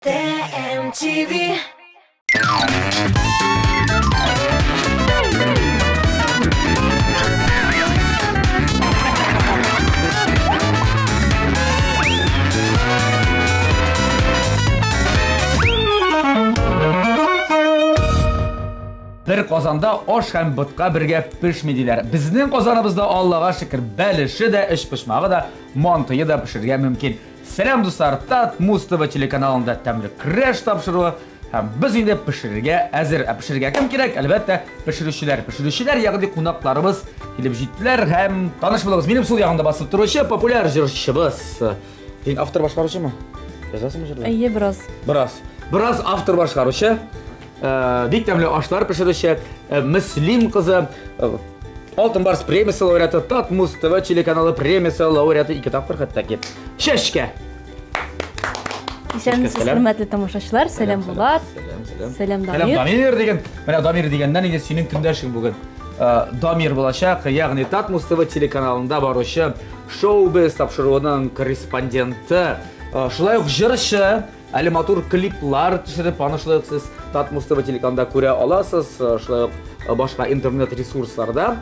TMTV. Бер казанда аш һәм ботка бергә пешми диләр. Безнең казаныбызда Аллага шөкер бәлеше дә, өчпочмагы да, мантые да пешерергә мөмкин. Сәлам дуслар, Татмуз ТВ телеканалында тәмле крәш тапшыруы һәм без инде пешерергә әзер. Ә пешерергә кем кирәк? Әлбәттә, пешерүчеләр. Пешерүчеләр, ягъни кунакларыбыз килеп җиттеләр һәм таныш булыгыз. Минем сул ягымда басып торучы популяр җырчыбыз. Син автор башкаручымы? Язасыңмы җырлар? Әйе, бераз. Бераз. Бераз автор башкаручы, бик тәмле ашлар пешерүче, Мөслим кызы, Алтын Барс премиясе лауреаты, Татмуз ТВ телеканалы премиясе лауреаты ике тапкыр хәтта ки. Чәчкә! Исәнмесез, хөрмәтле тамашачылар. Сәлам, Булат. Сәлам, сәлам. Сәлам, Сәлам, Дамир. Дамир деген. Менә Дамир дигәннән инде синең көндәшең бүген. Дамир булачак, ягъни Татмуз ТВ телеканалында баручы Шоу-біз тапшыруының корреспонденты. Шулай ук җырчы, әле матур клиплар төшереп, аны шулай ук сез Татмуз ТВ телеканалында күрә аласыз, шулай ук башка интернет ресурсларда.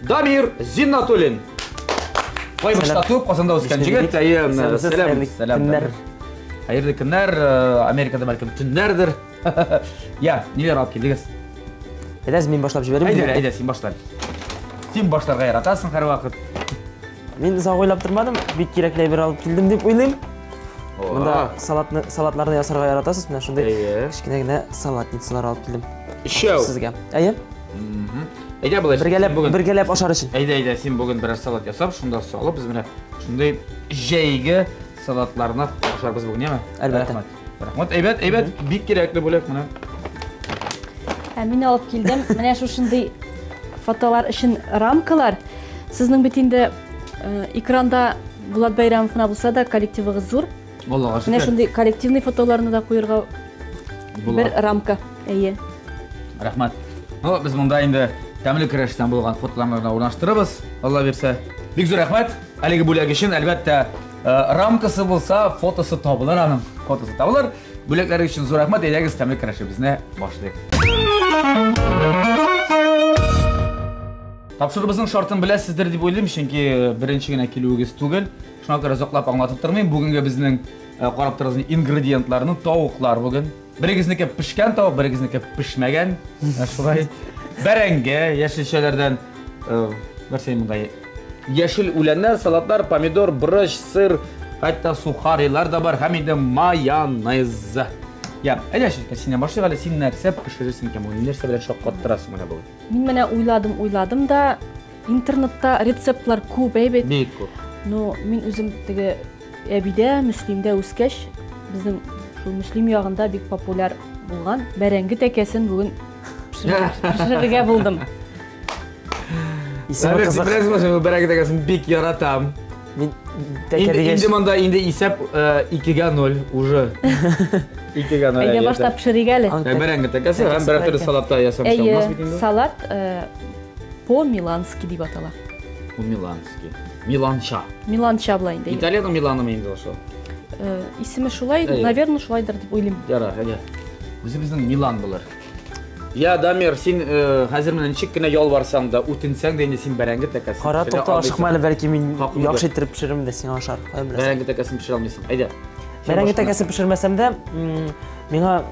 Дамир Зиннатуллин. Кайбычта туып, Казанда үскән җегет. Әйе, сәлам, сәлам. Хәерле көннәр, Америкада бәлкем төннәрдер. Я, ниләр алып килдегез? Әйдә, мин башлап җибәрим. Әйдә, әйдә, син башла. Син башларга яратасың һәрвакыт. Мин озак уйлап тормадым, бик кирәкле әйбер алып килдем дип уйлыйм. Монда салатны, салатларны ясарга яратасыз, менә шундый кечкенә генә салатницалар алып килдем. Өчәү. Сезгә. Әйе. Әйдә болай. Бергәләп, бергәләп ашар өчен. Әйдә, әйдә, син бүген берәр салат ясап, шунда салып, без менә шундый җәйге салатларны ашарбыз бүген, яме? Әлбәттә. Рәхмәт. Рәхмәт, әйбәт, әйбәт, бик кирәкле бүләк менә. Ә мин алып килдем. Менә шушындый фотолар өчен рамкалар. Сезнең бит инде экранда Булат Бәйрәмов кына булса да, коллективыгыз зур. Аллага шөкер. Менә шундый коллективный фотоларны да куерга бер рамка. Әйе. Рәхмәт. Ну, без монда инде тәмле көрәштән булган фотоларны гына урнаштырабыз, Алла бирсә. Бик зур рәхмәт. Әлеге бүләк өчен, әлбәттә, рамкасы булса, фотосы табылыр аның. Фотосы табылыр. Бүләкләр өчен зур рәхмәт. Әйдәгез, тәмле көрәшебезне башлыйк. Тапшыруыбызның шартын беләсездер дип уйлыйм, чөнки беренче генә килүегез түгел. Шуңа күрә озаклап аңлатып тормыйм. Бүгенге безнең карап торган ингредиентларны тавыклар бүген. Берегезнеке пешкән тавык, берегезнеке пешмәгән. Шулай. Бәрәңге, яшелчәләрдән нәрсә монда? Яшел үләннәр, салатлар, помидор, борыч, сыр, хәтта сухарилар да бар һәм инде майонез. Я, әйдә, Чәчкә, синнән башлыйк әле. Син нәрсә пешерерсең икән бүген? Нәрсә белән шаккаттырасың менә бүген? Мин менә уйладым, уйладым да, интернетта рецептлар күп әйбәт. Бик күп. Но мин үзем теге әбидә, Мөслимдә үскәч, безнең шул Мөслим ягында бик популяр булган бәрәңге тәкәсен бүген пешерергә булдым. Исеме кызык. Беләсеңме, бәрәңге тәкәсен бик яратам. Мин тәкә дигәч. Инде монда инде исәп 2-гә 0 уже. 2-гә 0. Әйдә башлап пешерик әле. Бәрәңге тәкәсе һәм берәр төрле салат та ясамыйча булмас бит инде. Салат по-милански дип атала. По-милански. Миланча. Миланча була инде. Италиянең Миланымы инде ул шул? Исеме шулай, наверное, шулайдыр дип уйлыйм. Ярар, әйдә. Үзебезнең Милан булыр. Я, Дамир, син хәзер менә ничек кенә ялварсаң да, үтенсәң дә инде син бәрәңге тәкәсен Кара, тукта, ашыкма әле, бәлки мин яхшы иттереп пешерермен дә сиңа ашар. Каян беләсең? Бәрәңге тәкәсен пешерә алмыйсың. Әйдә. Бәрәңге тәкәсен пешермәсәм дә, миңа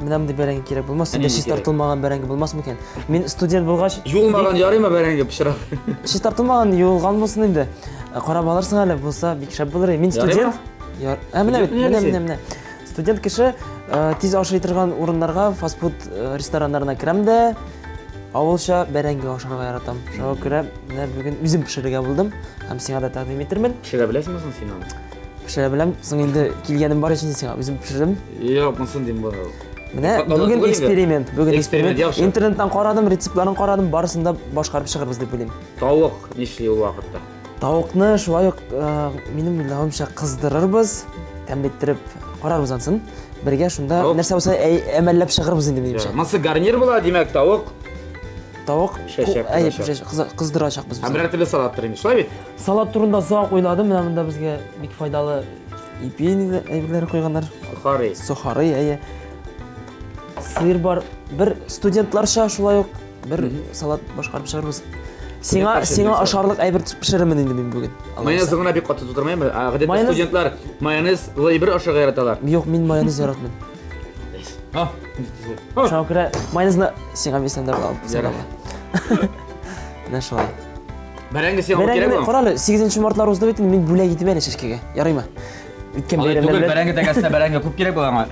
менә мондый бәрәңге кирәк булмас. Инде чистартылмаган бәрәңге булмас микән? Мин студент булгач, юылмаган ярыймы бәрәңге пешерә? Чистартылмаган, юылган булсын инде. Карап алырсың әле, булса бик шәп булыр. Мин студент. Яр. Ә менә бит, менә, менә, менә. Студент кеше тиз ашый торган урыннарга, фастфуд рестораннарына керәм дә, авылча бәрәңге ашарга яратам. Шуңа күрә менә бүген үзем пешерергә булдым һәм сиңа да тәкъдим итермен. Пешерә беләсеңме соң син аны? Пешерә беләм. Соң инде килгәнем бар ич инде сиңа, үзем пешердем. Юк, монысын дим бу. Менә бүген эксперимент, бүген эксперимент. Интернеттан карадым, рецептларын карадым, барысын да башкарып чыгарбыз дип уйлыйм. Тавык нишли ул вакытта? Тавыкны шулай ук минем уйлавымча кыздырырбыз, тәмле иттереп карарбыз ансын. Бергә шунда нәрсә булса әмәлләп чыгарбыз инде минемчә. Монысы гарнир була, димәк, тавык. Тавык пешәчәк, әйе, пешәчәк, кыздырачакбыз. Һәм берәр төрле салаттыр инде, шулай бит? Салат турында озак уйладым, менә монда безгә бик файдалы Ипи әйберләре куйганнар. Сухари. Сухари, әйе. Сыр бар. Бер студентларча шулай ук бер салат башкарып чыгарбыз. Сиңа сиңа ашарлык әйбер пешерермен инде мин бүген. Майонез гына бик каты тутырмыйм. Гадәттә студентлар майонез әйбер ашарга яраталар. Юк, мин майонез яратмыйм. А, Шуңа күрә майонезны сиңа бирсәм дә була. Менә шулай. Бәрәңге сиңа кирәкме? Кара әле, 8 мартлар узды бит инде, мин бүләк итим әле Чәчкәгә. Ярыймы? Үткән бәйрәмнәр белән. Бәрәңге тәкәсенә бәрәңге күп кирәк була аңа.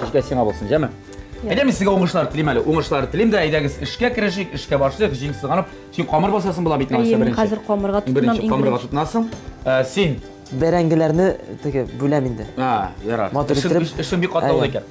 Чәчкә сиңа булсын, җәме? Әйдә, мин сезгә уңышлар телим әле. Уңышлар телим дә, әйдәгез эшкә керешик, эшкә башлыйк, җиң сызганып. Син камыр басасың була бит, Әйе, мин хәзер камырга тотынам. Беренче камырга тотынасың. Син бәрәңгеләрне теге бүләм инде. А, ярар. Матур итеп. Эшең бик катлаулы икән.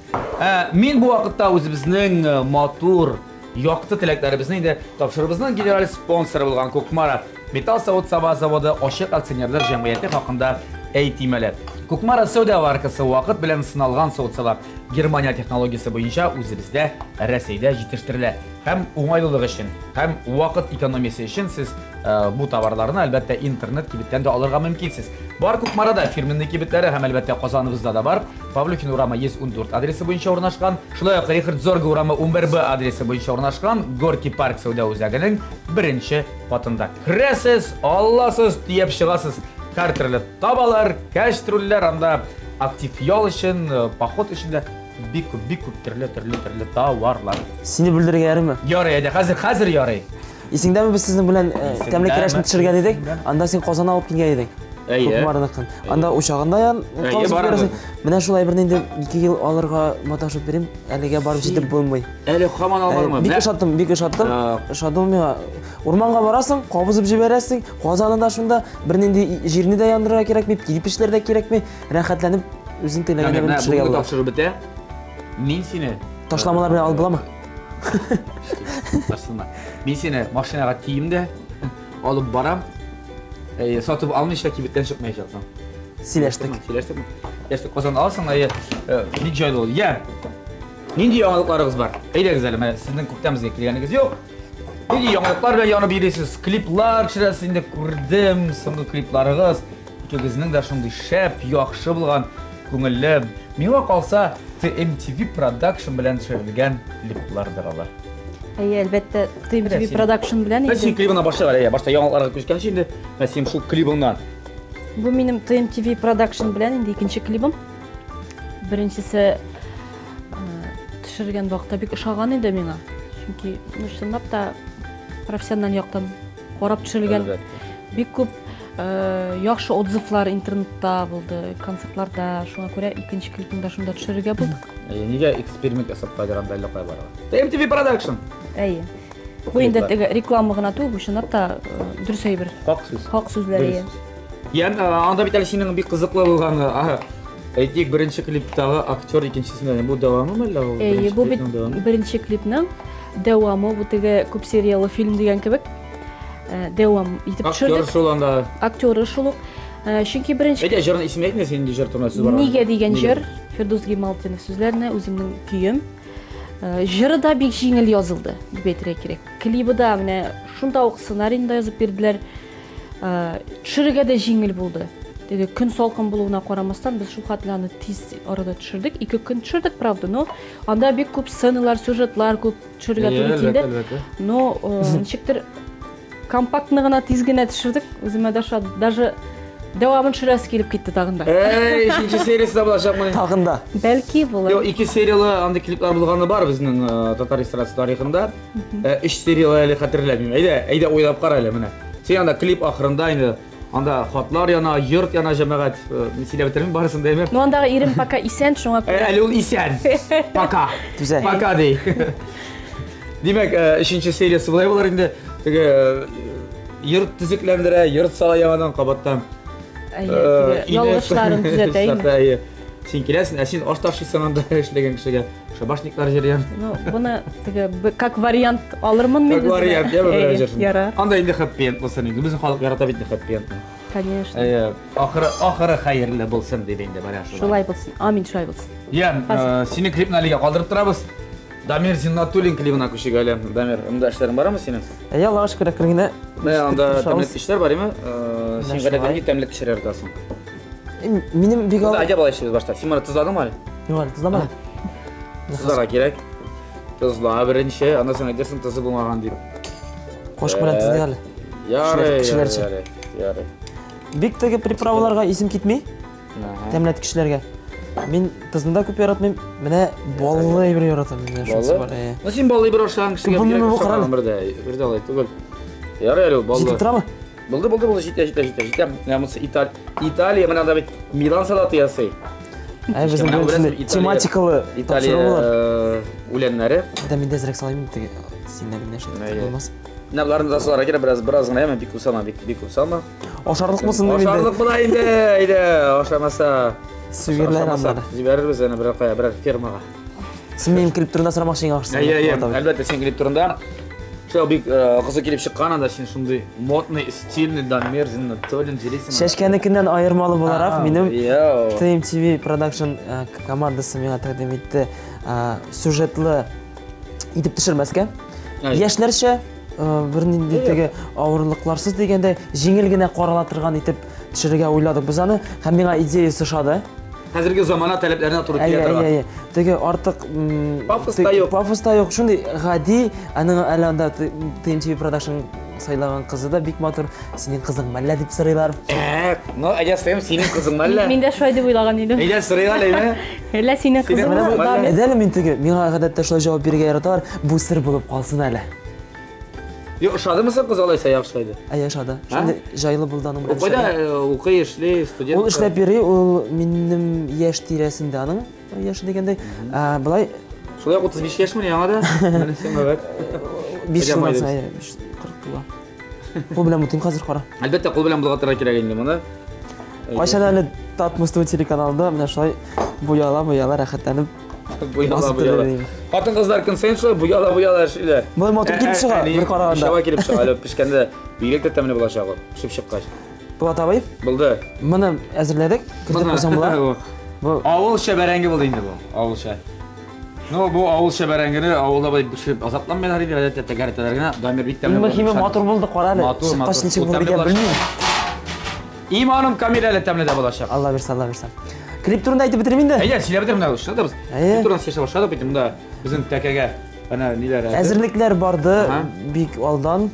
Мин бу вакытта үзебезнең матур Якты теләкләребезне инде тапшыруыбызның генераль спонсоры булган Кукмара металл савыт-саба заводы ачык акционерлар җәмгыяте хакында әйтим әле. Кукмара сәүдә маркасы вакыт белән сыналган савыт-саба Германия технологиясе буенча үзебездә Рәсәйдә җитештерелә. Һәм уңайлылык өчен, һәм вакыт экономиясе өчен сез бу товарларны, әлбәттә, интернет кибеттән дә алырга мөмкинсез. Бар Кукмарада фирменный кибетләре һәм, әлбәттә, Казаныбызда да бар. Павлюхин урамы 114 адресы буенча урнашкан. Шулай ук Рихард Зорге урамы 11Б адресы буенча урнашкан Горки парк сәүдә үзәгенең беренче катында. Керәсез, аласыз, төяп чыгасыз. Һәр төрле табалар, кәчтрүлләр анда актив ял өчен, поход өчен дә бик күп, бик күп төрле, төрле, төрле товарлар. Сине бүлдерергә ярыймы? Ярый, әйдә, хәзер, хәзер ярый. Исеңдәме, без сезнең белән тәмле керәшен төшергән идек. Анда син Казан алып килгән идең. Әйе. Кукмараныкын. Анда учагында ян. Әйе, барабыз. Менә шул әйберне инде 2 ел алырга маташып йөрим. Әлегә барып җитеп булмый. Әле һаман алмадыңмы? Бик ошаттым, бик ошаттым. Ошады ул миңа. Урманга барасың, кабызып җибәрәсең, казаны да шунда, бернинди җирне дә яндырырга кирәкми, кирпечләр дә кирәкми. Рәхәтләнеп үзең теләгән әйберне төшерергә була. Тапшыру бетә. Мин сине ташламалар белән алып буламы? Ташламалар. Мин сине машинага тием дә алып барам. Әйе, сатып алмыйча кибеттән чыкмаячаксың. Сөйләштек. Сөйләштекме? Сөйләштек. Казан аласың, әйе, бик җайлы ул. Я. Нинди яңалыкларыгыз бар? Әйдәгез әле, менә сезнең күптән безгә килгәнегез юк. Нинди яңалыклар белән янып йөрисез? Клиплар төшерәсез инде, күрдем соңгы клипларыгыз. Икегезнең дә шундый шәп, яхшы булган, күңелле. Миңа калса, TMTV Production белән төшерелгән клиплардыр алар. Әйе, әлбәттә, TMTV Production белән инде. Син клибына башлыйк әле, башта яңалыкларга күчкәнче инде, менә син шул клибыңнан. Бу минем TMTV Production белән инде икенче клибым. Беренчесе төшергән вакытта бик ошаган иде миңа. Чөнки, ну, чынлап та профессиональ яктан карап төшерелгән. Бик күп яхшы отзывлар интернетта булды, концертларда. Шуңа күрә икенче клипны да шунда төшерергә булдык. Әйе, нигә эксперимент ясап кайдыр анда әллә кая барырга? MTV Production. Әйе. Бу инде теге реклама гына түгел, бу чынлап та дөрес әйбер. Хак сүз. Хак сүзләр, әйе. Я, анда бит әле синең бик кызыклы булган, әйтик, беренче клиптагы актер икенчесендә. Бу дәвамы әллә ул? Әйе, бу бит беренче клипның дәвамы, бу теге күп сериялы фильм дигән кебек. Дәвам итеп төшердек. Актеры шул анда. Актеры шул ук. Чөнки беренче Әйдә, җырның исемен әйтмә, син инде җыр турында сүз бара. Нигә дигән җыр, Фирдүс Гималтдинов сүзләренә, үземнең көем. Җыры да бик җиңел язылды, дип әйтергә кирәк. Клибы да менә шунда ук сценарийны да язып бирделәр. Төшерергә дә җиңел булды. Теге көн салкын булуына карамастан, без шул хәтле аны тиз арада төшердек. 2 көн төшердек, правда, но анда бик күп сценалар, сюжетлар күп төшерергә туры килде. Но ничектер компактны гына тиз генә төшердек. Үземә дә ошады. Даже дәвамын төшерәсе килеп китте тагын да. Эй, өченче сериясе дә булачакмы? Тагын да. Бәлки булыр. Юк, 2 сериялы андый клиплар булганы бар безнең татар эстрадасы тарихында. 3 сериялы әле хәтерләмим. Әйдә, әйдә уйлап кара әле менә. Син анда клип ахырында инде анда хатлар яна, йорт яна, җәмәгать. Мин сөйләп бетермим барысын да, әйме? Ну, андагы ирем пока исән, шуңа күрә. Әле ул исән. Пока. Түзә. Пока ди. Димәк, өченче сериясе болай булыр инде. Теге йорт төзекләндерә, йорт сала яңадан кабаттан. Әйе, ялгышларын төзәтә инде. Син киләсең, ә син аш ташыйсың анда эшләгән кешегә. Шабашниклар җырлыйм. Ну, буны теге как вариант алырмын мин. Как вариант, я берәр җырсын. Ярар. Анда инде хэппи-энд булсын инде. Безнең халык ярата бит хэппи-эндны. Конечно. Әйе, ахыры ахыры хәерле булсын дип инде менә шулай. Шулай булсын. Амин, шулай булсын. Я, синең клипны әлегә калдырып торабыз. Дамир Зиннатуллин клибына күчик әле. Дамир, анда эшләрең бармы синең? Әйе, Аллага шөкер, әкрен генә. Менә анда тәмле эшләр бар, әйме? Син гадәттә нинди тәмле кешеләр яратасың? Минем бик ал. Әйдә болай эшлибез башта. Син моны тозладыңмы әле? Юк әле, тозламадым. Тозларга кирәк. Тозла беренче, аннан соң әйтерсең тозы булмаган дип. Кашык белән тозлыйк әле. Ярый, ярый, ярый. Бик теге приправаларга исем китми. Тәмләткечләргә. Мин тозны да күп яратмыйм. Менә баллы әйбер яратам. Менә шунысы бар. Ну син баллы әйбер ашаган кешегә бигрәк бер дә, бер дә алай түгел. Ярый әле ул баллы. Җитеп торамы? Булды, булды, булды, җитә, җитә, җитә, җитә. Менә монысы Италия, Италия менә анда бит Милан салаты ясый. Әй, безнең бүген тематикалы Италия үләннәре. Да мин дә әзрәк салыйм инде теге синнән генә шәйтеп булмас. Менә боларны да салырга кирәк, бераз, бераз гына, бик күп салма, бик, бик күп салма. Ашарлык булсын инде. Ашарлык була инде, әйдә, ашамаса. Сүгерләр аннары. Җибәрербез әнә берәр кая, берәр фермага. Син минем клип турында сорамакчы иң ахырсы. Әйе, әйе, әлбәттә, син клип турында. Шул бик кызы килеп чыккан анда син шундый модный, стильный, Дамир Зиннатуллин җөрисең. Чәчкәнекеннән аермалы буларак, минем TMTV Production командасы миңа тәкъдим итте сюжетлы итеп төшермәскә. Яшьләрчә бернинди теге авырлыкларсыз дигәндәй, җиңел генә карала торган итеп төшерергә уйладык без аны. Һәм миңа идеясы ошады. Хәзерге замана таләпләренә туры килә торган. Әйе, әйе. Теге артык пафос та юк. Пафос та юк. Шундый гади, аның әле анда TMTV Production сайлаган кызы да бик матур. Синең кызың мәллә дип сорыйлар. Ә, ну, әйдә сорыйм, синең кызың мәллә? Мин дә шулай дип уйлаган идем. Әйдә сорыйлар, әйме? Әллә синең кызыңмы? Әйдә әле мин теге, миңа гадәттә шулай җавап бирергә яраталар. Бу сер булып калсын әле. Юк, ошадымы соң кыз алайса яхшы иде? Әйе, ошады. Шундый җайлы булды аның белән. Ул кайда укый, эшли, студент? Ул эшләп йөри, ул минем яшь тирәсендә аның яше дигәндәй. Былай Шулай ук 35 яшьме яңа да? Менә син әвәт. 5 елдан соң, әйе, 40 тула. Кул белән бутыйм хәзер, кара. Әлбәттә, кул белән болгатырга кирәк инде моны. Кайчан әле Татмус ТВ телеканалында менә шулай буяла-буяла рәхәтләнеп Буяла, буяла. Хатын кызлар көн саен шулай буяла, буяла эшлиләр. Болай матур килеп чыга, бер караганда. Чаба килеп чыга, әле пешкәндә бигрәк тә тәмле булачак ул, пешеп чыккач. Булат абый. Булды. Моны әзерләдек. Кертеп куйсаң була. Бу авылча бәрәңге булды инде бу, авылча. Ну, бу авылча бәрәңгене авылда болай пешереп азапланмыйлар инде, гадәттә тәгәрәтәләр генә. Дамир бик тәмле. Иң мөһиме матур булды, кара әле. Матур, матур. Чыккач ничек булды икән, белмим. Иманым камил әле тәмле дә булачак. Алла бирсә, Алла бирсә. Клип турында әйтеп бетерим инде. Әйдә, сөйләп бетер менә шунда без. Клип турында сөйләшә башладык бит монда безнең тәкәгә әнә ниләр. Әзерлекләр барды бик алдан.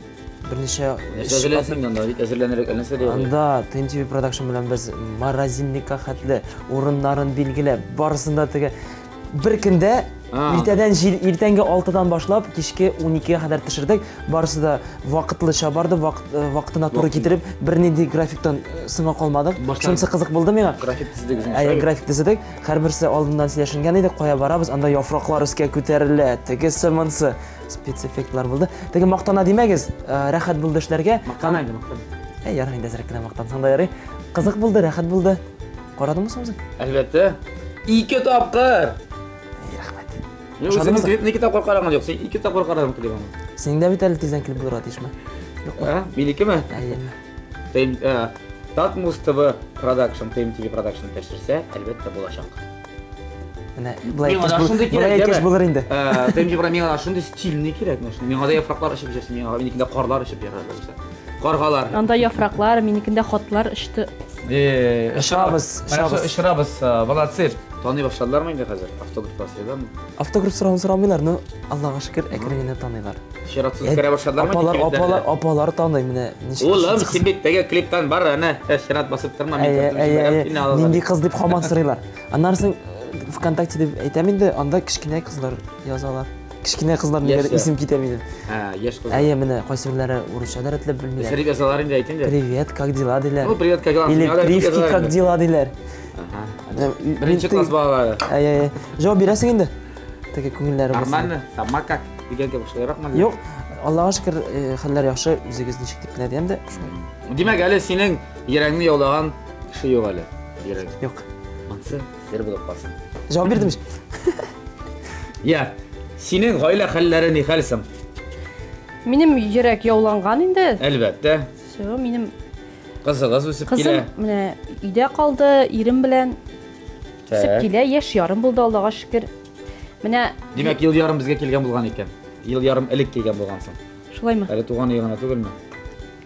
Берничә Нәрсә әзерләнсең анда бит әзерләнерлек нәрсә дә юк. Анда TMTV Production белән без морозильникка хәтле урыннарын билгеләп, барысын да теге бер көндә иртәдән җил, иртәнге 6-дан башлап кичке 12-гә кадәр төшердек. Барысы да вакытлыча барды, вакыт, э, вакытына туры китереп, бернинди графиктан э, соңга калмадык. Шунысы кызык булды миңа. График төзедек. Әйе, график төзедек. Һәрберсе алдыннан сөйләшенгән иде, кая барабыз, анда яфраклар өскә күтәрелә, тегесе монсы спецэффектлар булды. Теге мактана димәгез, э, рәхәт булды эшләргә. Мактана инде, мактана. Әй, ярый инде әзрәк кенә мактансаң да ярый. Кызык булды, рәхәт булды. Карадыңмы соң үзең? Әлбәттә. Ике тапкыр. Әй, рәхмәт. Мин үземнең клипны ике тапкыр караган юк. Син ике тапкыр карадың клибыңны. Синең дә бит әле тиздән клип булырга тиешме? Юкмы? Ә, минекеме? Әйе. Тем, Татмус ТВ Production, TMTV Production тәшерсә, әлбәттә булачак. Менә болай әйткәч булыр инде. TMTV миңа да шундый стильный кирәк, миңа да яфраклар очып йөрсен, миңа минекендә карлар очып йөрер. Каргалар. Анда яфраклар, минекендә хатлар очты. Очырабыз, очырабыз. Очырабыз, молодцы. Таный башладылармы инде хәзер? Автограф сорыйлармы? Автограф сорауын сорамыйлар, но Аллага шөкер, әкрен генә таныйлар. Чиратсыз керә башладылармы? Апалар, апалар, апалар таный менә. Улым, син бит теге клиптан бар, әнә, чират басып торма, мин кертеп җибәрәм. Нинди кыз дип һаман сорыйлар. Аннан соң ВКонтакте дип әйтәм инде, анда кечкенә кызлар язалар. Кечкенә кызлар нигә исем китә минем. Ә, яшь кызлар. Әйе, менә кайсыберләре урысча да рәтләп белмиләр. Сөреп язалар инде, әйт инде. Привет, как дела диләр. Ну, привет, как дела. Или привки, как дела диләр. Ага. Беренче класс балалары. Әйе, әйе. Җавап бирәсең инде. Теге күңелләре булсын. Нормально, сама как? Дигән кебек шулайракмы? Юк, Аллага шөкер, хәлләр яхшы, үзегез ничек дип кенә дигән дә, шулай. Димәк, әле синең йөрәгеңне яулаган кеше юк әле. Йөрәк. Юк. Монсы сер булып калсын. Җавап бирдем ич. Я, синең гаилә хәлләре ни хәл соң? Минем йөрәк яуланган инде. Әлбәттә. Все, минем Кызыгыз үсеп килә. Кызым менә өйдә калды, ирем белән үсеп килә, яшь ярым булды, Аллага шөкер. Менә Димәк, ел ярым безгә килгән булган икән. Ел ярым элек килгән булгансың. Шулаймы? Әле туган өе генә түгелме?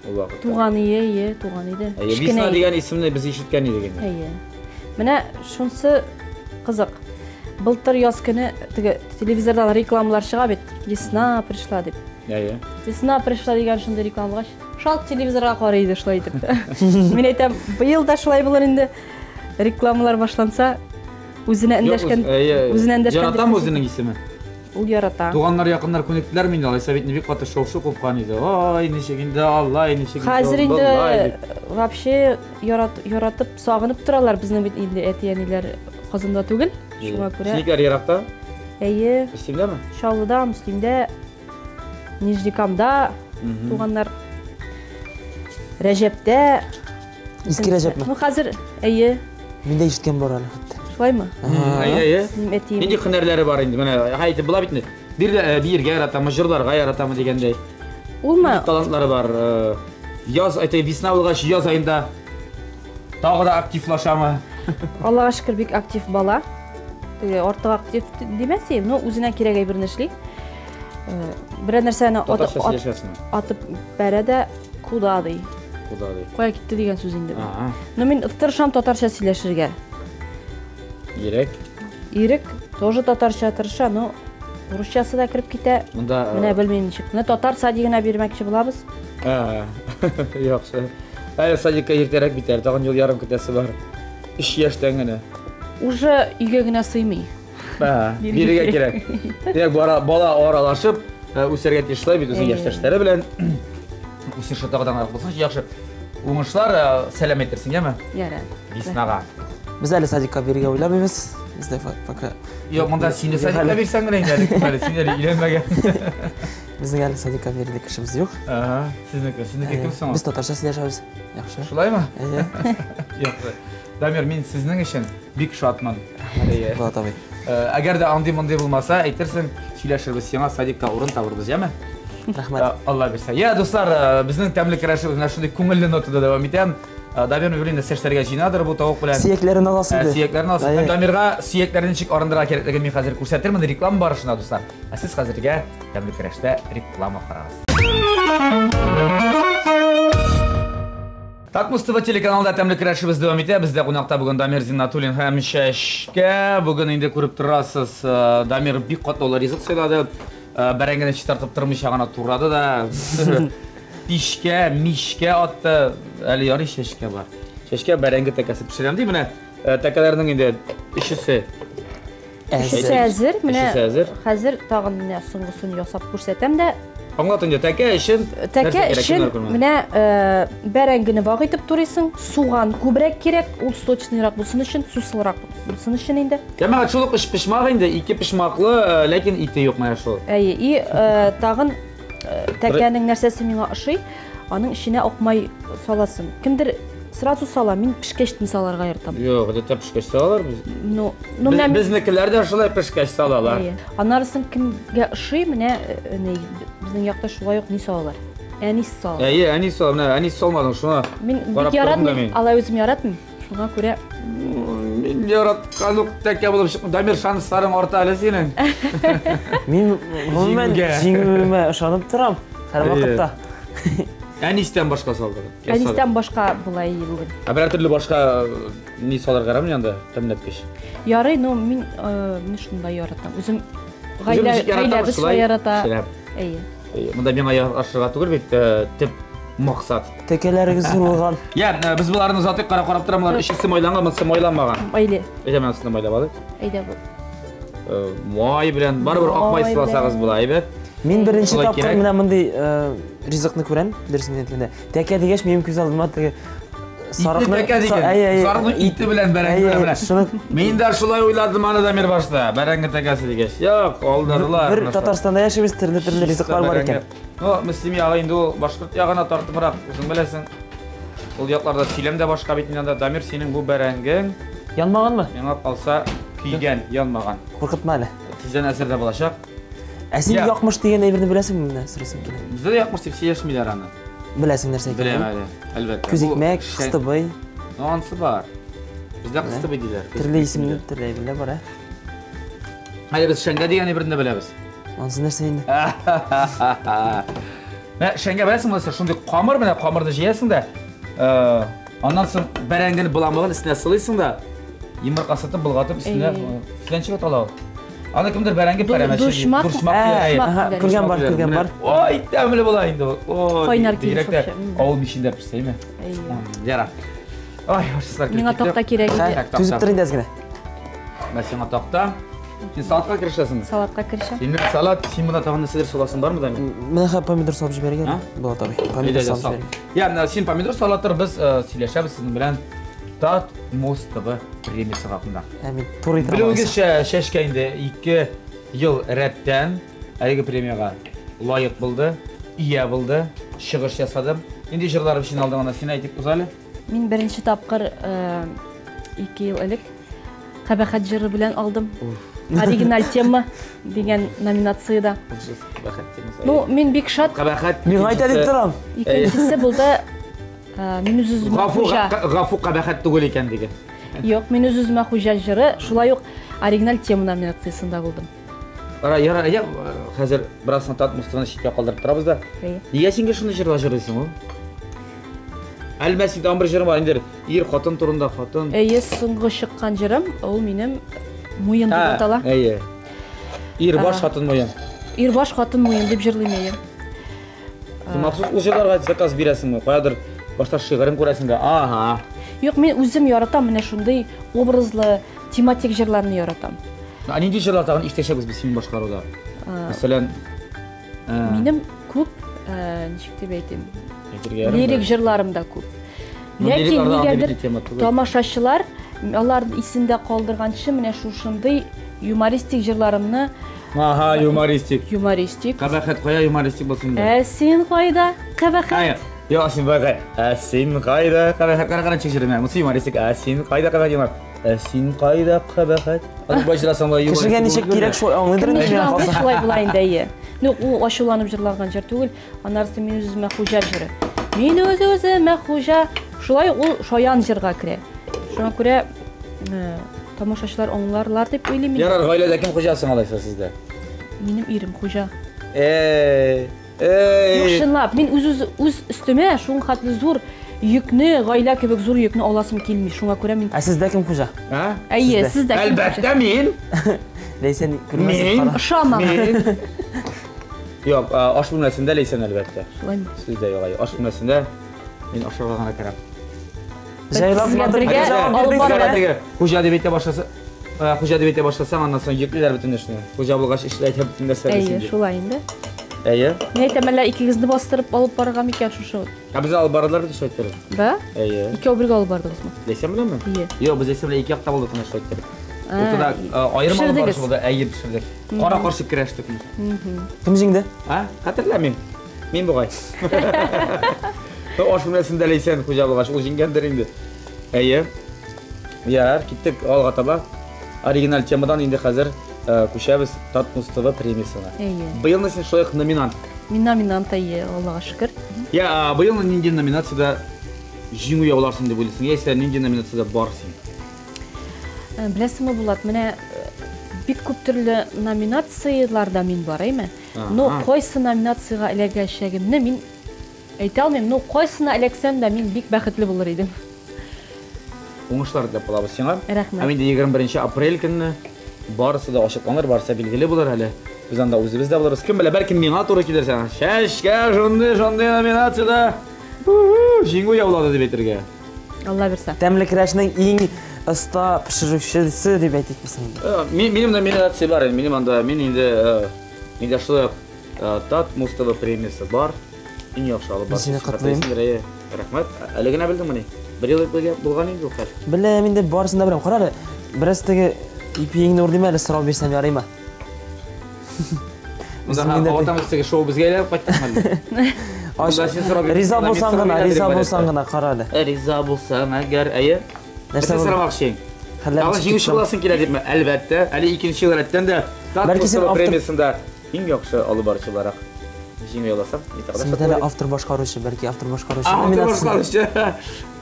Ул вакытта. Туган өе, ие, туган иде. Әйе, Весна дигән исемне без ишеткән идек инде. Әйе. Менә шунсы кызык. Былтыр яз көне теге телевизордан рекламалар чыга бит. Весна пришла дип. Әйе. Весна пришла дигән шундый реклама булгач, шалт телевизорга карый иде шулай итеп. Мин әйтәм, быел да шулай булыр инде. Рекламалар башланса, үзенә эндәшкән, үзенә эндәшкән. Яратам үзенең исеме. Ул ярата. Туганнар, якыннар күнектеләр мине, алайса бит бик каты шау-шу купкан иде. Ай, ничек инде, Аллай, ничек инде. Хәзер инде вообще яратып, сагынып торалар безнең бит инде әти-әниләр Казанда түгел. Шуңа күрә. Синекеләр еракта? Әйе. Мөслимдәме? Чаллыда, Мөслимдә, Нижнекамда туганнар. Рәҗәптә. Иске Рәҗәпме? Ну, хәзер, әйе. Мин дә ишеткән бар әле хәтта. Шулаймы? Әйе, әйе. Минем әтием. Нинди һөнәрләре бар инде? Менә әйтеп була бит инде. Биергә яратамы, җырларга яратамы дигәндәй. Улмы? Талантлары бар. Яз, әйтә, весна булгач, яз аенда тагы да активлашамы? Аллага шөкер, бик актив бала. Теге артык актив димәс идем, но үзенә кирәк әйберне эшли. Берәр нәрсәне атып бәрә дә куда ди. Куда ди. Кая китте дигән сүз инде. Но мин тырышам татарча сөйләшергә. Ирек. Ирек тоже татарча тырыша, но русчасы да кереп китә. Монда менә белмим ничек. Менә татар садигына бирмәкче булабыз. Яхшы. Әле садикка иртәрәк бит әле, тагын ел ярым көтәсе бар. 3 яшьтән генә. Уже өйгә генә сыймый. Бирергә кирәк. Димәк, бала аралашып үсәргә тиеш шулай бит үзенең яшьтәшләре белән. Үсеше тагы да ныграк булсын, яхшы. Уңышлар, сәлам әйтерсең, яме? Ярар. Веснага. Без әле садикка бирергә уйламыйбыз. Бездә пока. Юк, монда сине садикка бирсәң генә инде әле, әле син әле өйләнмәгән. Безнең әле садикка бирерлек кешебез юк. Ага, сезнеке, сезнеке кем соң? Без татарча сөйләшәбез. Яхшы. Шулаймы? Әйе. Яхшы. Дамир, мин сезнең өчен бик шатмын. Әйе. Булат абый. Әгәр дә андый-мондый булмаса, әйтерсең, сөйләшербез, сиңа садикта урын табырбыз, яме? Рәхмәт. Алла бирсә. Я, дуслар, безнең тәмле көрәшебез менә шундый күңелле нотада дәвам итә. Дамир Мөбрин нәрсә эшләргә җыенадыр бу тавык белән? Сөякләрен аласы иде. Сөякләрен аласы. Һәм Дамирга сөякләрне ничек арындырырга кирәклеген мин хәзер күрсәтермен реклама барышында, дуслар. Ә сез хәзергә тәмле көрәштә реклама карагыз. Татмус ТВ телеканалында тәмле көрәшебез дәвам итә. Бездә кунакта бүген Дамир Зиннатуллин һәм Чәчкә. Бүген инде күреп торасыз, Дамир бик катлаулы ризык сайлады. Бәрәңгене чистартып тормыйча гына турады да. Пичкә, мичкә атты. Әле ярый чәчкә бар. Чәчкә бәрәңге тәкәсе пешерәм ди. Менә тәкәләрнең инде өчесе. Өчесе әзер. Менә хәзер тагын менә соңгысын ясап күрсәтәм дә. Аңлат инде, тәкә өчен тәкә өчен менә бәрәңгене вак итеп турыйсың, суган күбрәк кирәк, ул сочныйрак булсын өчен, суслырак булсын өчен инде. Җәмәгать, шул ук өч почмак инде, ике почмаклы, ләкин ите юк менә шул. Әйе, и тагын тәкәнең нәрсәсе миңа ошый, аның эченә акмай саласың. Кемдер сразу сала, мин пешкәч саларга яратам. Юк, гадәттә пешкәч салалар без. Ну, ну менә безнекеләр дә шулай пешкәч салалар. Анарысын кемгә ошый, менә безнең якта шулай ук ни салалар. Әнис салалар. Әйе, әнис сала, менә әнис салмадың, шуңа. Мин бик яратмыйм, алай үзем яратмыйм. Шуңа күрә мин яраткан ук тәкә булып чыкмый. Дамир, шансларың арта әле синең. Мин гомумән җиңүемә ышанып торам һәр вакытта. Әнистән башка салдыр. Әнистән башка була ие бүген. Ә берәр төрле башка ни салырга ярамый анда, тәмләткеч? Ярый, но мин мин шунда яратам. Үзем гаилә гаиләбез шулай ярата. Әйе. Монда миңа ашырга түгел бит, төп максат. Тәкәләрегез зур булган. Я, без боларны озатыйк, карап карап торам, болар өчесе майланган, монысы майланмаган. Майлы. Әйдә, монысын майлап алыйк. Әйдә бу. Май белән барыбер ак май сыласагыз була, әйбәт. Мин беренче тапкыр менә мондый ризыкны күрәм, дөресен әйткәндә. Тәкә дигәч, минем күз алдыма теге сарыкны тәкә дигән. Сарыкның ите белән бәрәңге белән. Мин дә шулай уйладым аны Дамир башта. Бәрәңге тәкәсе дигәч. Юк, алдадылар. Бер Татарстанда яшибез, төрле-төрле ризыклар бар икән. Ну, Мөслим ягы инде ул башкорт ягына тартымрак, үзең беләсең. Ул якларда сөйләм дә башка бит инде. Дамир, синең бу бәрәңгең янмаганмы? Миңа калса, көйгән, янмаган. Куркытма әле. Тиздән әзер дә булачак. Ә син якмыш дигән әйберне беләсеңме менә сорыйсым килә. Бездә дә якмыш дип сөйләшмиләр аны. Беләсең нәрсә икәнен? Беләм әле, әлбәттә. Күз икмәк, кыстыбый. Ну, анысы бар. Бездә кыстыбый диләр. Төрле исемле, төрле әйберләр бар, ә? Әле без шәңгә дигән әйберне дә беләбез. Анысы нәрсә инде? Менә шәңгә беләсеңме, нәрсә? Шундый камыр, менә камырны җыясың да, аннан соң бәрәңгене боламыгын өстенә сылыйсың да, Йомырка сытып, болгатып, өстенә фләнчек атала ул. Аны кемдер бәрәңге пәрәмәче. Дуршмак. Дуршмак. Күргән бар, күргән бар. Ой, тәмле була инде ул. Ой, Кайнар килеш бигрәк тә вообще. Авыл мичендә пешсә, әйме? Яра. Ай, ашыслар килеп Миңа китте. такта кирәк иде. Так, Түзеп такта. тор инде әз генә. Менә сиңа такта. Син салатка керешәсеңме? Салатка керешәм. Син салат, син монда тагын нәрсәдер саласың бармы да? Менә хәзер помидор салып җибәргән. А? Булат абый. Помидор салып сал. җибәргән. Я, менә син помидор салатыр, без сөйләшәбез сезнең белән Тат Муз ТВ премиясе хакында. Ә мин туры итеп. Белүегезчә, Чәчкә инде 2 ел рәттән әлеге премиягә лаек булды, ия булды, чыгыш ясады. Нинди җырлар өчен алдың аны син әйтеп уз әле? Мин беренче тапкыр 2 ел элек Кабахәт җыры белән алдым. Оригиналь тема дигән номинациядә. Ну, мин бик шат. Кабахәт. Миңа әйтә дип торам. Икенчесе булды Мин үз үземә Гафу, хуҗа. гафу кабахәт түгел икән дигән. Юк, мин үз үземә хуҗа җыры шулай ук оригиналь тема номинациясендә булдым. Ара, яра, я, хәзер бераз Тат Муз ТВны читкә калдырып торабыз да. Әйе. Нигә син гел шуны җырлар җырлыйсың ул? Әлмә син тагын бер җырың бар инде. Ир хатын турында хатын. Әйе, соңгы чыккан җырым, ул минем муен дип атала. Әйе. Ир баш хатын муен. Ир баш хатын муен дип җырлыйм әйе. Син махсус ул җырларга заказ бирәсеңме? Каядыр башта шигырен күрәсең дә. Ага. Юк, мин үзем яратам менә шундый образлы, тематик җырларны яратам. Ә нинди җырлар тагын ишетәчәкбез без синең башкаруда? Мәсәлән, Минем күп, ничек дип әйтим, әйтергә ярым. лирик җырларым да күп. Ну, Ләкин лирикларда андый нигәдер бит тема түгел. тамашачылар алар исендә калдырганчы менә шушындый юмористик җырларымны Ага, юмористик. юмористик. Кабахәт кая юмористик булсын инде? Ә син кайда, кабахәт? Ай, Йо, син бай Ә син кайда, кабахәт? Кара, кара, чик җыры, монысы юмористик. Ә син кайда, кабахәт юмор. Ә син кайда, кабахәт? Аны бай җырасың, болай юмористик. Кешегә ничек кирәк шулай аңлыйдыр Кем инде ничек миңа аңлый, калса. шулай була инде, әйе. Ну, ул ачуланып җырланган җыр түгел, аннарысы мин үз-үземә хуҗа җыры. Мин үз-үземә хуҗа. Шулай ул шаян җырга керә. Шуңа күрә тамашачылар аңларлар дип уйлыйм мин. Ярар, гаиләдә кем хуҗасың алайса сездә? Минем ирем хуҗа. Эй, Юк, эй. чынлап, мин үз үз өстемә шуның хәтле зур йөкне, гаилә кебек зур йөкне аласым килми. Шуңа күрә мин Ә сездә кем хуҗа? А? Әйе, сездә кем хуҗа? Әлбәттә мин. Ләйсән күрмәсен Мин? кара. Ошамаган. Мин. Юк, аш бүлмәсендә Ләйсән әлбәттә. Шулаймы? Сүз дә юк, әйе. Аш бүлмәсендә мин ашарга гына керәм. Җайлап Сезгә матур бергә җавап алып бирдегез барырга. әле. Теге хуҗа дип әйтә башласа, хуҗа дип әйтә башласаң, аннан соң йөклиләр бөтен эшне. Хуҗа булгач эшләйтә бөтен нәрсәне Әйе, син дип. шулай инде. Әйе. Мин әйтәм, әллә икегезне бастырып алып барырга микән шушы? Ә без алып бардылар бит шулай иттереп. Да? Әйе. Икәү бергә алып бардыгызмы? Ләйсән беләнме? Әйе. Юк, без Ләйсән белән ике якта булдык менә шулай иттереп. А, Уртада аерым алып барыш пешердегез. булды, әйе, пешердек. Кара каршы көрәштек. Кем җиңде? А? Хәтерләмим. Мин бугай. Аш бүлмәсендә Ләйсән хуҗа булгач, ул җиңгәндер инде. Әйе. Ярар, киттек алга таба. Оригиналь темадан инде хәзер күчәбез Татмуз ТВ премиясенә. Әйе. Быелны син шулай ук номинант. Мин номинант, әйе, Аллага шөкер. Я, быелны нинди номинациядә җиңү яуларсың дип уйлыйсың? Яисә нинди номинациядә бар син? Беләсеңме, Булат, менә бик күп төрле номинацияләрдә мин бар, әйме? Но кайсы номинациягә эләгәчәгемне мин әйтә алмыйм. Но кайсына эләксәм дә мин бик бәхетле булыр идем. Уңышлар теләп калабыз сиңа. Рәхмәт. Һәм инде 21 апрель көнне барысы да ачыкланыр, барысы билгеле булыр әле. Без анда үзебез дә булырбыз. Кем белә, бәлки миңа туры килер сиңа. Чәчкә шундый номинациядә җиңү яулады дип әйтергә. Алла бирсә. Тәмле көрәшнең иң оста пешерүчесе дип әйтик без инде. Минем номинация бар инде. Минем анда, мин инде, миндә шулай ук Татмуз ТВ премиясе бар. Иң яхшы алып Мин сине баручы котлыйм. хәтлесендер, әйе. Рәхмәт. Әле генә белдеңмени? Бер ел элек булган инде ул хәл. Беләм инде, барысын да беләм. Кара әле, бераз теге ипиеңне урлыйм әле, сорау бирсәм ярыймы? Монда Үзем инде аватам теге шоу безгә әйләнеп кайттымы әллә? Монда син сорау бирсәң, Риза мин булсаң сорау гына, бирәм риза дидем, булсаң әлбәттә. гына, кара әле. Риза булсаң әгәр, әйе. Нәрсә Нәрсә булды? сорамакчы? Хәлләр Тагын ничек җиңүче китте? буласың килә дипме? Әлбәттә. Әле икенче ел рәттән дә Бәлки син Татмуз ТВ автор- премиясендә иң яхшы алып баручы буларак җиңү яуласам, мин тагын да Син шат бит әле булыр идем. автор башкаручы, бәлки автор башкаручы Автор номинациясендә. башкаручы.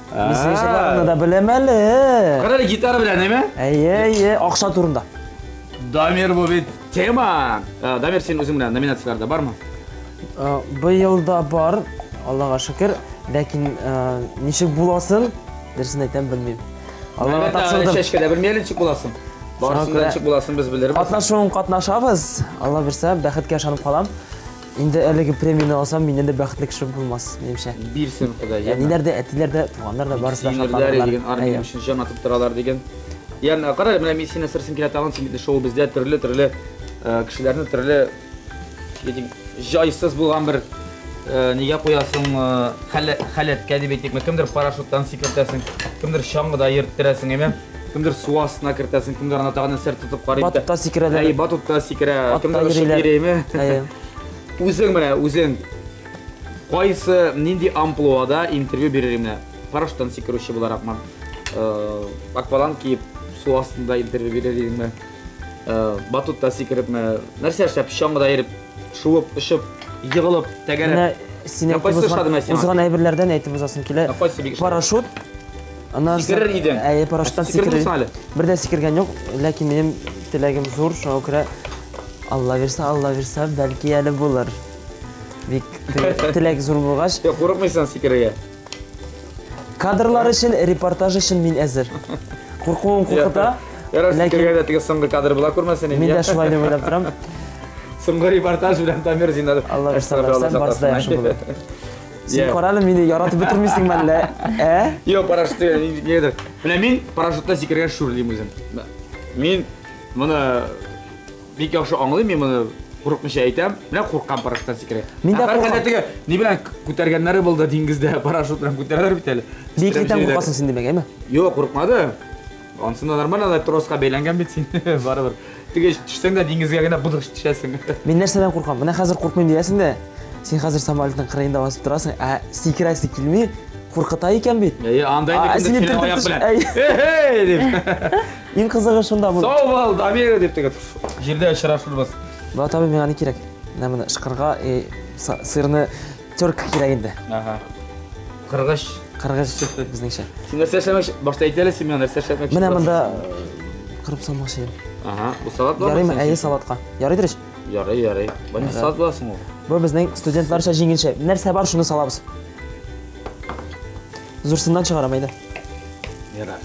Мин синең җырларыңны да беләм әле. Кара әле гитара белән, әйме? Әйе, әйе, акча турында. Дамир, бу бит тема. Дамир, син үзең белән номинацияләрдә бармы? Быел да бар, Аллага шөкер, ләкин ничек буласын, дөресен әйтәм, белмим. Аллага тапшырдым. Чәчкә дә белми әле ничек буласын. Барысын да ничек буласын без белербез. Катнашуын катнашабыз. Алла бирсә, бәхеткә ышанып калам. Инде әлеге премияне алсам, миннән дә бәхетле кеше булмас, минемчә. Бирсен Ходай. Әниләр дә, әтиләр дә, туганнар да барысы да шатланырлар. Дигән, армия өчен җан атып торалар дигән. Ягъни, кара, менә мин синнән сорыйсым килә тагын, син бит шоу бездә төрле-төрле кешеләрне төрле җайсыз булган бер нигә куясың, халәткә дип әйтикме, кемдер парашюттан сикертәсең, кемдер чаңгыда йөрттерәсең, әйме? Кемдер су астына кертәсең, кемдер аны тагын нәрсә тотып карый. Батутта сикерәләр. Әй, батутта сикерә, кемдер очып йөриме? Үзең менә, үзең кайсы, нинди амплуада интервью бирер менә? Парашюттан сикерүче буларакмы? Акваланг киеп су астында интервью бирер идеңме? Батутта сикерепме? Нәрсә эшләп, чаңгыда йөреп, шуып, очып, егылып, тәгәрәп. Синең узган әйберләрдән әйтеп узасым килә. Парашют. Сикерер идең. Әйе, парашюттан сикерер. Бер дә сикергән юк, ләкин минем теләгем зур, шуңа күрә Алла бирсә, Алла бирсә, бәлки әле булыр. Бик теләк зур булгач. Юк, курыкмыйсың сикерергә. Кадрлар өчен, репортаж өчен мин әзер. Куркуым куркыта. Ярар, сикергәндә теге соңгы кадр була күрмәсен инде. Мин дә шулай дип уйлап торам. Соңгы репортаж белән Дамир Зиннатов. Алла бирсә, барысы да яхшы булыр. Син карале, мине яратып бетермисеңме әллә? Ә? Юк, парашют нигәдер. Менә мин парашютта сикергә шүрлим үзем. Мин моны бик яхшы аңлыйм, мин моны курыкмыйча әйтәм. Менә куркам парашюттан сикерергә. Мин дә куркам. Теге ни белән күтәргәннәре булды диңгездә, парашют белән күтәрәләр бит әле. Биеклектән куркасың син димәк, әйме? Юк, курыкмады. Ансында нормально, алай троска бәйләнгән бит син, барыбер. Теге төшсәң дә диңгезгә генә будык төшәсең. Мин нәрсәдән куркам? Менә хәзер куркмыйм диясең дә, син хәзер самолетның кырыенда басып торасың, ә сикерәсе килми, куркыта икән бит. Әйе, анда инде кемдер сине аяк белән. Эй, дип. Иң кызыгы шунда бу. Сау бул, Дамир дип теге җирдә очрашырбыз. Булат абый, миңа ни кирәк? Менә моны ышкырга, сырны терка кирәк инде. Ага. Кыргыч. Кыргыч безнеңчә. Син нәрсә эшләмәкче? Башта әйт әле, син миңа нәрсә эшләмәкче? Менә монда кырып салмакчы идем. Ага, бу салат буламы? Ярыймы? Әйе, салатка. Ярыйдыр ич? Ярый, ярый. Бу нинди салат буласың ул? Бу безнең студентларча җиңелчә. Нәрсә бар, шуны салабыз. Зурсыннан чыгарам, әйдә. Ярар.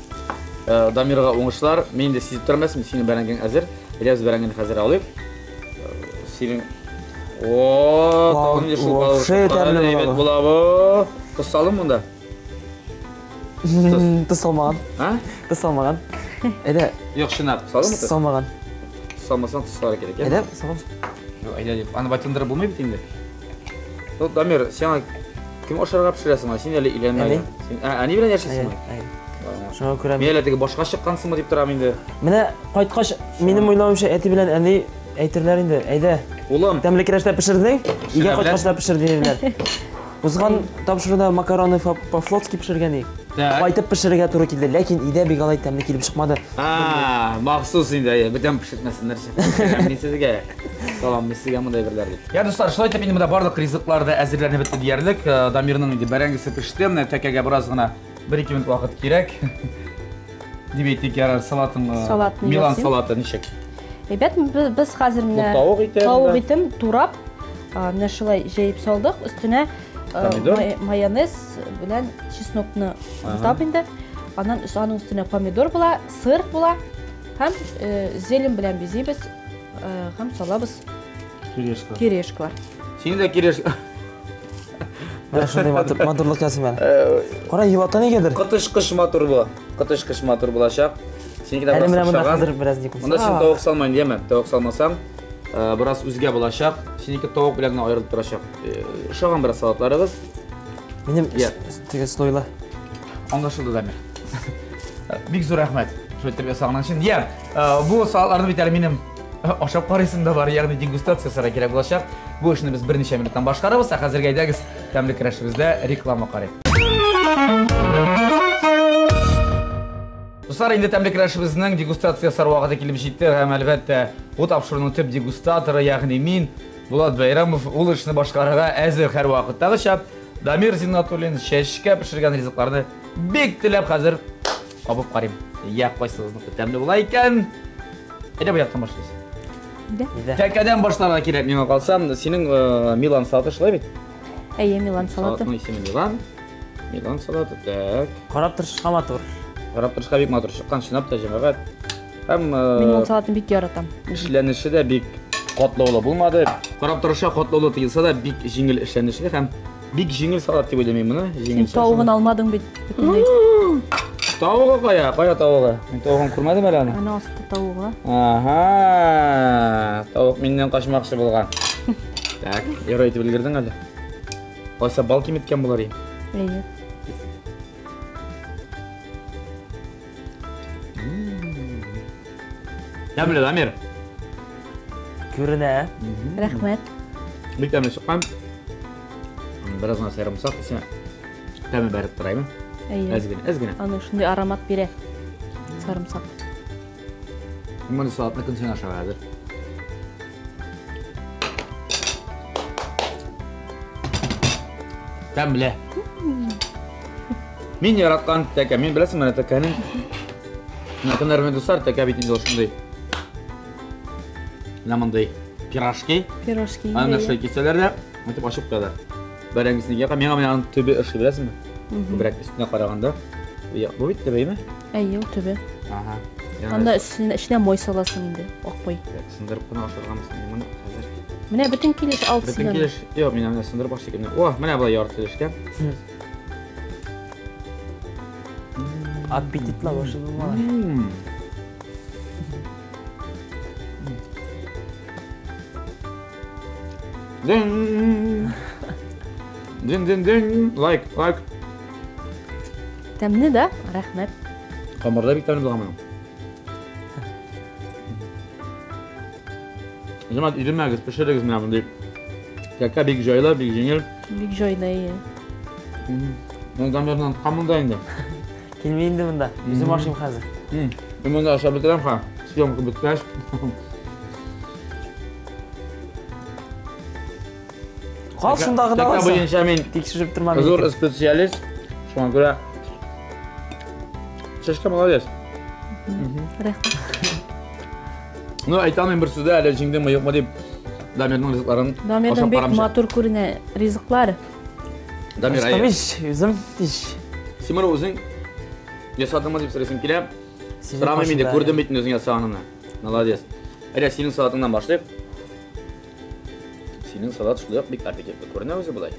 Дамирга уңышлар. Мин инде сизеп торам, синең бәрәңгең әзер. Әйдә, без бәрәңгене хәзер алыйк. Синең О, тагын нинди шулпалы. Әйбәт була бу. Тоз салдың монда? Тоз салмаган. А? Тоз салмаган. Әйдә. Юк, чынлап, салдыңмы тоз? Салмаган. Салмасаң тоз салырга кирәк, әйдә, салабыз. Юк, әйдә дип. Аны батындырып булмый бит инде. Ну, Дамир, сиңа кем ашарга пешерәсең? Син әле өйләнмәгән. Син әни белән яшисеңме? Әйе. Шуңа күрә мин әле теге башка чыккансыңмы дип торам инде. Менә кайткач, минем уйлавымча, әти белән әни әйтерләр инде, әйдә. Улым. Тәмле керәштә пешердең, өйгә кайткач та пешер диерләр. Узган тапшыруда макароны по-флотски пешергән идек. Кайтып пешерергә туры килде, ләкин өйдә бик алай тәмле килеп чыкмады. А, махсус инде, әйе, бүтән пешертмәсеннәр. Мин сезгә салам, мин сезгә мондай әйберләр дип. Я, дуслар, шулай итеп инде монда барлык ризыклар да әзерләнеп бетте диярлек. Дамирның инде бәрәңгесе пеште, менә тәкәгә бераз гына 1-2 минут вакыт кирәк. Дип әйтик, ярар, салатын, Милан салаты ничек? Әйбәт, без хәзер менә тавык итен турап, менә шулай җәеп салдык, өстенә майонез белән чеснокны бутап инде. Аннан аның өстенә помидор була, сыр була һәм зелень белән бизибез һәм салабыз кирешка. Кирешкалар. Син дә кирешка. Менә шундый матурлык ясыйм әле. Кара, елата нигәдер? Коточкыч матур бу. Коточкыч матур булачак. Синеке дә Әле бераз менә монда охшаган. хәзер бераз ни күрсә. Монда син тавык салмайын дияме? Тавык салмасаң, бераз үзгә булачак. Синеке тавык белән генә аерылып торачак. Ошаган бераз салатларыгыз. Минем теге слойлы. Аңлашылды, Дамир. Бик зур рәхмәт. Шулай итеп ясаган өчен. Я, бу салатларны бит әле минем ашап карыйсым да бар, ягъни дегустация ясарга кирәк булачак. Бу эшне без берничә минуттан башкарабыз, ә хәзергә әйдәгез тәмле көрәшебездә реклама карыйк. Дуслар, инде тәмле көрәшебезнең дегустация ясар вакыты килеп җитте һәм әлбәттә, бу тапшыруның төп дегустаторы, ягъни мин, Булат Бәйрәмов, ул эшне башкарырга әзер һәр вакыттагыча. Дамир Зиннатуллин чәчкә пешергән ризыкларны бик теләп хәзер кабып карыйм. Я, кайсыгызныкы тәмле була икән? Әйдә бу яктан башлыйбыз. Әйдә. Тәкәдән башларга кирәк миңа калса. Синең Милан салаты шулай бит? Әйе, Милан салаты. Салатның исеме Милан. Милан салаты, так. Карап торышка матур. Карап торышка бик матур чыккан, чынлап та, җәмәгать. Һәм Мин ул салатны бик яратам. Эшләнеше дә бик катлаулы булмады. Карап торышка катлаулы тоелса да, бик җиңел эшләнешле һәм бик җиңел салат дип уйлыйм мин моны. Син тавыгын алмадың бит бөтенләй. Тавыгы кая? Кая тавыгы? Мин тавыгын күрмәдем әле аны. Әнә асты тавыгы. Ага. Тавык миннән качмакчы булган. Так, ярый итеп өлгердең әле. Алайса бал киметкән булыр идем. Әйе. Тәмле, Дамир. Күренә. Рәхмәт. Бик тәмле чыккан. Бераз гына сарымсак исә тәме бәреп тора, әйме? Әйе. Әз генә, әз генә. Аның шундый аромат бирә. Сарымсак. Моны салатны көн саен ашарга хәзер. Тәмле. Мин яраткан тәкә. Мин беләсең, менә тәкәнең Менә кемнәр белми, дуслар, тәкә бит инде ул шундый. Менә мондый пирожки. Пирожки. Аны шулай кисәләр дә, итеп ачып куялар. Бәрәңгесен яка, миңа менә аның төбе ошый, беләсеңме? Күбрәк өстенә караганда. Бу бит төбе, әйме? Әйе, ул төбе. Ага. Анда өстенә эченә май саласың инде, ак май. Сындырып кына ашыргамыз инде моны хәзер. Менә бөтен килеш алып Бөтен килеш. Юк, мин аны сындырып ашыйм. О, менә болай ярты өлешкә. Аппетитлы башы булмаган. Дин. Дин, дин, дин. Лайк, лайк. Тәмле да? Рәхмәт. Камырда бик тәмле булган моның. Җәмәгать, өйрәнмәгез, пешерегез менә мондый. Кәкә бик җайлы, бик җиңел. Бик җайлы, әйе. Ну, Дамирның камында инде. Килми инде монда. Үзем ашыйм хәзер. Мин монда ашап бетерәм ха. Съемка беткәч. Кал шунда гына Тәкә буенча мин тикшереп тормам. Зур специалист. Шуңа күрә Чәчкә молодец. Рәхмәт. Ну, әйтә алмыйм бер сүздә, әле җиңдеңме, юкмы дип. Дамирның ризыкларын Дамирның бик матур күренә ризыклар. Дамир, әйе. Үзем иш. Син моны үзең ясадыңмы дип сорыйсым килә. Сорамыйм инде, күрдем бит үзең ясаганыңны. Молодец. Әйдә, синең салатыңнан башлыйк. Синең салат шулай ук бик аппетитлы күренә үзе болай.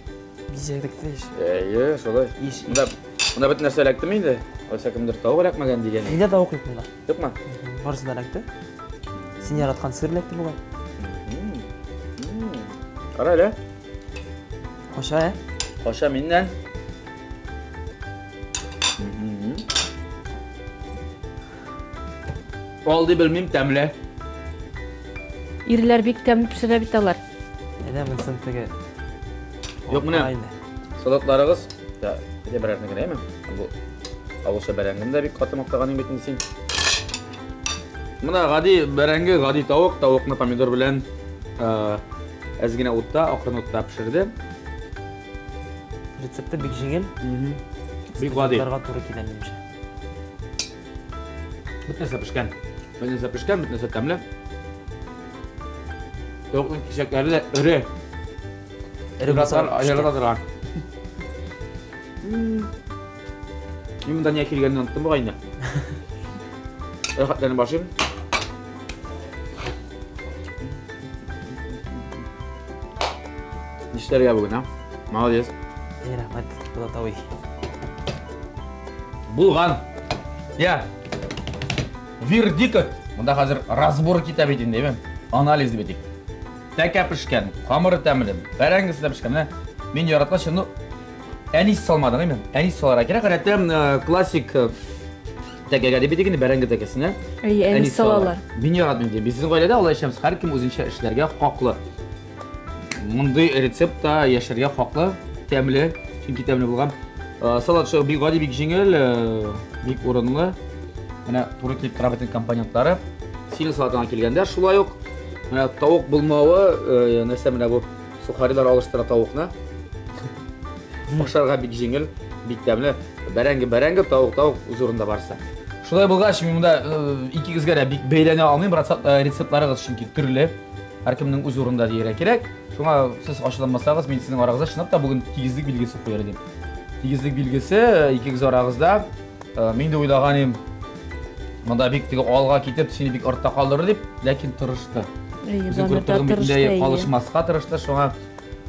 Бизәкле иш. Әйе, шулай. Иш. Монда монда бөтен нәрсә эләктеме инде? Алайса кемдер тавык эләкмәгән дигән. Миндә тавык юк монда. Юкмы? Барысы да эләкте. Син яраткан сыр эләкте бугай. Кара әле. Каша, ә? Каша миннән. Алды белмим, тәмле. Ирләр бик тәмле пешерә бит алар. Әнә монсын теге. Юк, менә салатларыгыз да, әйдә берәрне генә, әйме? Бу авылча бәрәңгене дә бик каты мактаганың бит инде син. Менә гади бәрәңге, гади тавык, тавыкны помидор белән әз генә утта, акрын утта пешерде. Рецепты бик җиңел. Бик гади. Студентларга туры килә минемчә. Бөтен нәрсә пешкән. Бөтен нәрсә пешкән, бөтен нәрсә тәмле. Тавыкның кисәкләре дә эре. Эре булса, аерыла торган. Мин монда нигә килгәнне оныттым бугай инде. Рәхәтләнеп ашыйм. Нишләргә бүген, а? Молодец. Эй, рәхмәт, Булат абый. Булган. Я. Вердикт. Монда хәзер разбор китә бит инде, әйме? Анализ дип әйтик. Тәкә пешкән, камыры тәмле, бәрәңгесе дә пешкән. Менә мин яраткан, ну, әнис салмадың, әйме? Әнис саларга кирәк. Гадәттә, классик тәкәгә дип әйтик инде, бәрәңге тәкәсенә. Әйе, әнис салалар. Мин яратмыйм ди. Безнең гаиләдә алай эшләмибез. Һәркем үзенчә эшләргә хаклы. Мондый рецепт та яшәргә хаклы, тәмле, чөнки тәмле булган. Салат шул бик гади, бик җиңел, бик урынлы. Менә туры килеп тора бөтен компонентлары. Синең салатыңа килгәндә шулай ук менә тавык булмавы, нәрсә менә бу сухарилар алыштыра тавыкны. Ашарга бик җиңел, бик тәмле. Бәрәңге, бәрәңге, тавык, тавык үз урында барса. Шулай булгач, мин монда икегезгә дә бик бәйләнә алмыйм, рецептларыгыз чөнки төрле. Һәркемнең үз урында дияргә кирәк. Шуңа сез ачуланмасагыз, мин сезнең арагызда чынлап та бүген тигезлек билгесе куяр идем. Тигезлек билгесе икегез арагызда. Мин дә уйлаган идем, монда бик теге алга китеп, сине бик артта калдырыр дип, ләкин тырышты. Үзең күреп тордың бит инде, калышмаска тырышты, шуңа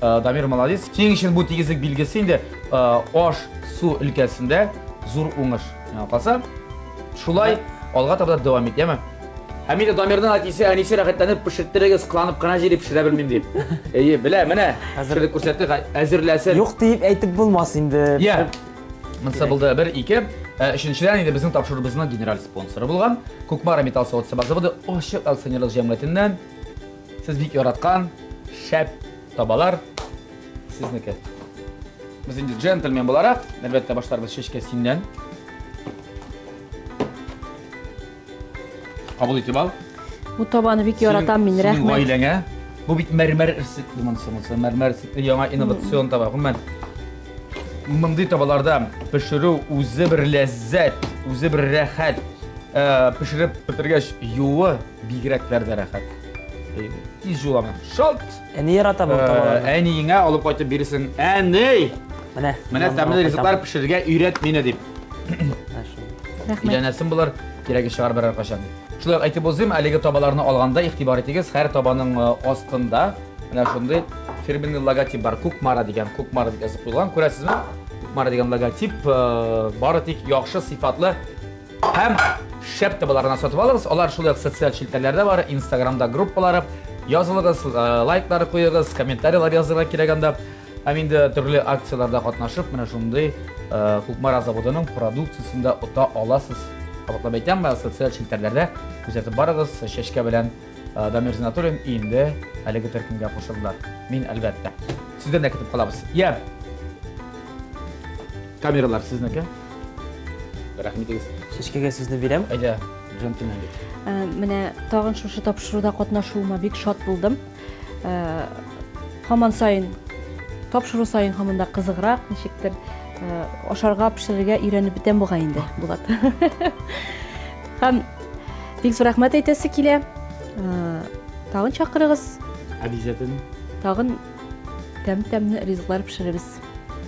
Дамир молодец. Синең өчен бу тигезлек билгесе инде аш, су өлкәсендә зур уңыш. Миңа калса, шулай алга таба да дәвам ит, яме? Һәм инде Дамирның әтисе, әнисе рәхәтләнеп пешерттерегез, кыланып кына җыри пешерә белмим дип. Әйе, белә, менә. Хәзер күрсәтте, әзерләсен. Юк диеп әйтеп булмас инде. Я. Монысы булды бер, ике. Өченчедән инде безнең тапшыруыбызның генераль спонсоры булган Кукмара металл савыт-саба заводы ачык акционерлык җәмгыятеннән сез бик яраткан шәп табалар сезнеке. Без инде джентльмен буларак, әлбәттә, башларбыз чәчкә синнән. Кабул итеп ал. Бу табаны бик яратам мин, рәхмәт. Синең гаиләңә. Бу бит мәрмәр эрсекле монысы, монысы мәрмәр эрсекле яңа инновацион таба. Гомумән, мондый табаларда пешерү үзе бер ләззәт, үзе бер рәхәт. Э, пешереп бетергәч, юуы бигрәкләр дә рәхәт. Тиз юлама. Шалт! Әни ярата бу э, табаларны. Әниеңә алып кайтып бирсең. Әни! Менә. Менә тәмле ризыклар пешерергә өйрәт мине дип. Рәхмәт. Өйләнәсем булыр, кирәге чыгар берәр кайчан дип. Шулай ук әйтеп узыйм, әлеге табаларны алганда игътибар итегез, һәр табаның э, астында менә шундый фирменный логотип бар. Кукмара дигән, Кукмара дип язып куелган. Күрәсезме? Кукмара дигән логотип э, бары тик яхшы сыйфатлы һәм шәп табаларына сатып алыгыз. Алар шулай ук социаль челтәрләрдә бар, Инстаграмда группалары. Язылыгыз, э, лайклар куегыз, комментарийлар язырга кирәк анда. Һәм инде төрле акцияләрдә катнашып, менә шундый э, Кукмара заводының продукциясен дә ота аласыз. Кабатлап әйтәм, э, социаль челтәрләрдә күзәтеп барыгыз. Чәчкә белән э, Дамир Зинатуллин инде әлеге төркемгә кушылдылар. Мин, әлбәттә. Сездән дә көтеп калабыз. Я. Камералар сезнеке. Рәхим итегез. Чәчкәгә сүзне бирәм. Әйдә, джентльмен бит. Менә тагын шушы тапшыруда катнашуыма бик шат булдым. Э, һаман саен тапшыру саен һаман да кызыграк ничектер э, ашарга пешерергә өйрәнеп бетәм бугай инде Булат. Һәм бик зур рәхмәт әйтәсе килә. Э, тагын чакырыгыз. Обязательно. Тагын тәм-тәмле ризыклар пешерербез.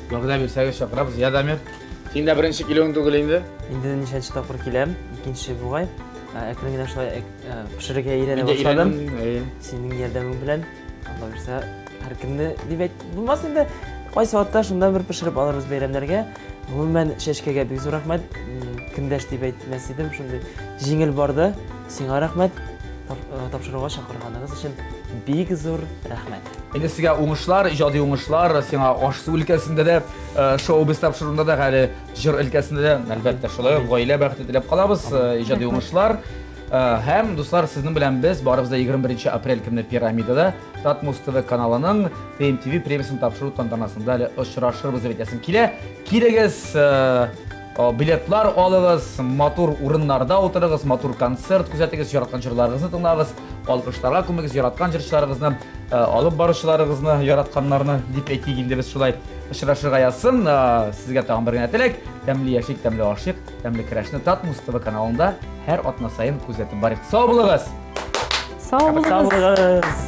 Вәгъдә бирсәгез чакырабыз. Я, Дамир, син дә беренче килүең түгел инде. Инде ничәнче тапкыр киләм, икенче бугай. Әкрен генә шулай пешерергә өйрәнә башладым. Синең ярдәмең белән, Алла бирсә, һәркемне дип әйт булмас инде. Кайсы вакытта шунда бер пешереп алырбыз бәйрәмнәргә. Гомумән, Чәчкәгә бик зур рәхмәт. Көндәш дип әйтмәс идем, шундый җиңел барды. Сиңа рәхмәт. Тапшыруга чакырганыгыз өчен бик зур рәхмәт. Инде сезгә уңышлар, иҗади уңышлар, сиңа аш-су өлкәсендә дә, шоу-биз тапшыруында да, әле җыр өлкәсендә дә, әлбәттә, шулай ук гаилә бәхете теләп калабыз, иҗади уңышлар. Һәм, дуслар, сезнең белән без барыбыз да 21 апрель көнне Пирамидада Татмус ТВ каналының TMTV премиясен тапшыру тантанасында әле очрашырбыз дип әйтәсем килә. Килегез, билетлар алыгыз, матур урыннарда утырыгыз, матур концерт күзәтегез, яраткан җырларыгызны тыңлагыз, алкышларга күмегез, яраткан җырчыларыгызны, алып баручыларыгызны, яратканнарны дип әйтик инде без шулай очрашырга язсын. Сезгә тагын бер генә теләк, тәмле яшик, тәмле ашыйк. Тәмле көрәшне Татмус ТВ каналында һәр атна саен күзәтеп барыйк. Сау булыгыз! Сау булыгыз! Сау булыгыз!